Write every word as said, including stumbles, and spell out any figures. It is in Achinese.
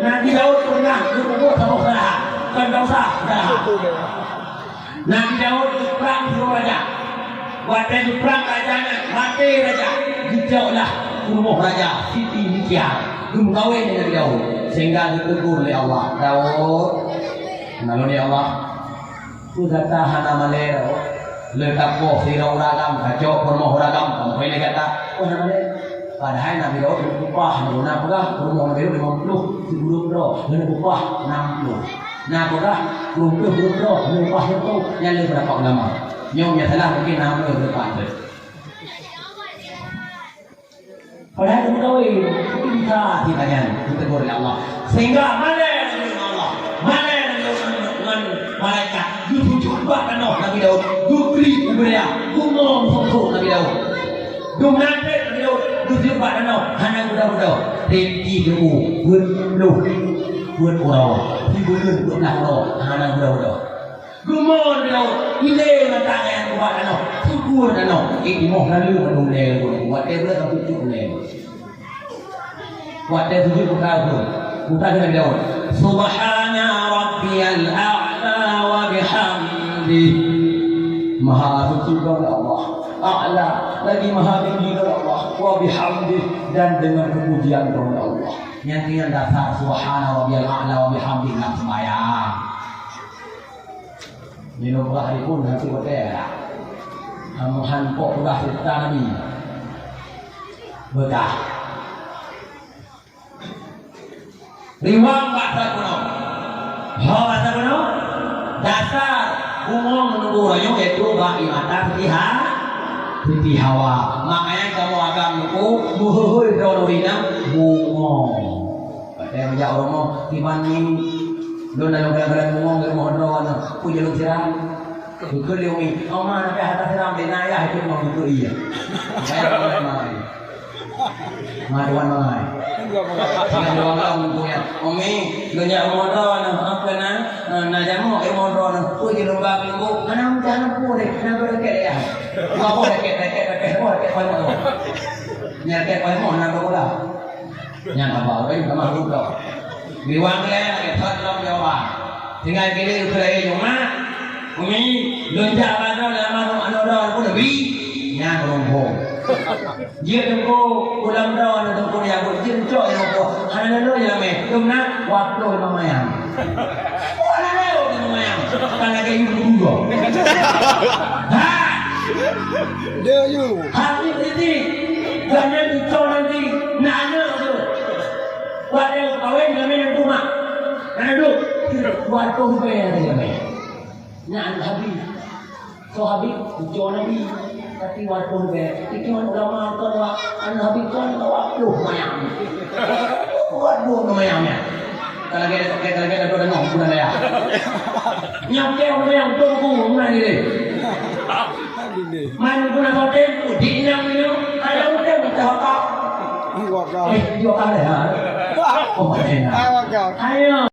Nabi Daud pernah geupeugah saboh salah, kon dosa salah. Nabi Daud geuprang siuroe raja. Watée geuprang raja nyan, maté raja, geucok lah u rumoh raja Siti Mikha, geumeukawen ngon Nabi Daud, sehingga geutegur lé Allah, "Daud, na lôn ya Allah." Peue gata hana malée, lé tapoh sidroe ureueng agam, tacok peurumoh ureueng agam, sampoe lé gata, peue hana malée? Padahai Nabi Daud geupeugah, na peugah peurumoh Nabi Daud limong ploh, sikureueng droe, na peugah nam ploh. Na peugah peurumoh ploh, na peugah sireutoh, nyan lé peundapat ulama. Nyoe nyang salah mungkin nam ploh, na peugah sireutoh. Padahai geupeugawé, tapi bisa cit nyan geutegur lé Allah. Sehingga malée ngon Allah, malée ngon, ngon malaikat, geusujut bak tanoh Nabi Daud, geuklik u dônya, geumo meusoe-soe Nabi Daud. Geumeunaseb Nabi Daud, geusujut bak tanoh, hana geudoh-doh. Reti geumu, peuet ploh, peuet uroe, sibuleuen peuet blah uroe, hana geudoh-doh. Geumo Nabi Daud, ilée mata nyang ubak tanoh, syukur tanoh, eh, timoh lalu mandum lé lôn, watée beureukat cucuk lé lôn. Watée sujut buka pun, buka Nabi Daud. Subhana rabbiyal a'la wa bihamdih. Maha suci Droe Allah. A'la, lagi maha tinggi Droe Allah. Wa bihamdih, dan dengan kepujian Droe Allah. Nyang keunan dasar subhana rabbiyal a'la wa bihamdih lam sembahyang. Nyoe peugah hari pun hana watée ya. Amuhan pok peugah cerita Nabi. Beugah. Riwang bak saboh. Ho bak saboh. Dasar bungong nunggu royong yaitu bak imatan Siti Ha-, Siti Hawa. Makanya kamoe agam nunggu muheuhôi droe ureueng inong bungong. Watée meujak u rumoh, kiban ngieng. Lôn dalam galan-galan bungong di rumoh droe na, peue jeuet lôn siram. Geukheun lé umi, "Oma, na pih hana siram lé, na yah jeuet ngon geukheun ié." Ma tuan mangai. Singoh dua malam nunggu nyan. "Umi, lôn jak rumoh droe na, apa na? Na jamok di rumoh droe na. Peue jeuet lôn ba keuleumbu?" "Hana meucah na peue deh, na beureukat yah." Apa beureukat, beureukat, beureukat, beureukat, beureukat, beureukat, beureukat, beureukat, beureukat, beureukat, Nyan haba, weh, tamah rukok. Riwang lé, lagée thot lom jawaban. Tinggai kiri, ukeue lagée nyoe, "Mak, Umi, lôn jak bak droe lam aneuëk droe pun bi." Nyan rumpong. Jeuet teungku, ulam droe aneuëk teungku ya, jeuet cok ya, hana lôn lôn ya, meh. Lôn na, waktu lima mayang. Wah, na lewat lima mayang. Kan lagée yue dua. Ha! Dia you. Hati-hati. Jangan dicol nanti. Nak anak tu. Watée kawén kami yang rumah. Anak tu. Dua ratus rupiah dia kami. Nak anak habis. So habis, ucok Nabi. Tapi waktu be, itu ulama kon wa, anak habis kon ka waktu mayam. Waktu mayam ya. Kalau kita, kalau kita tu dengar bukan ya. Nyampe orang yang tu ku mana ni? Mana guna hotel? Di enam ni. Ada hotel kita apa? Ini wakaf. Eh, dua kali ha. Oh, mana? Ah, wakaf. Ayo.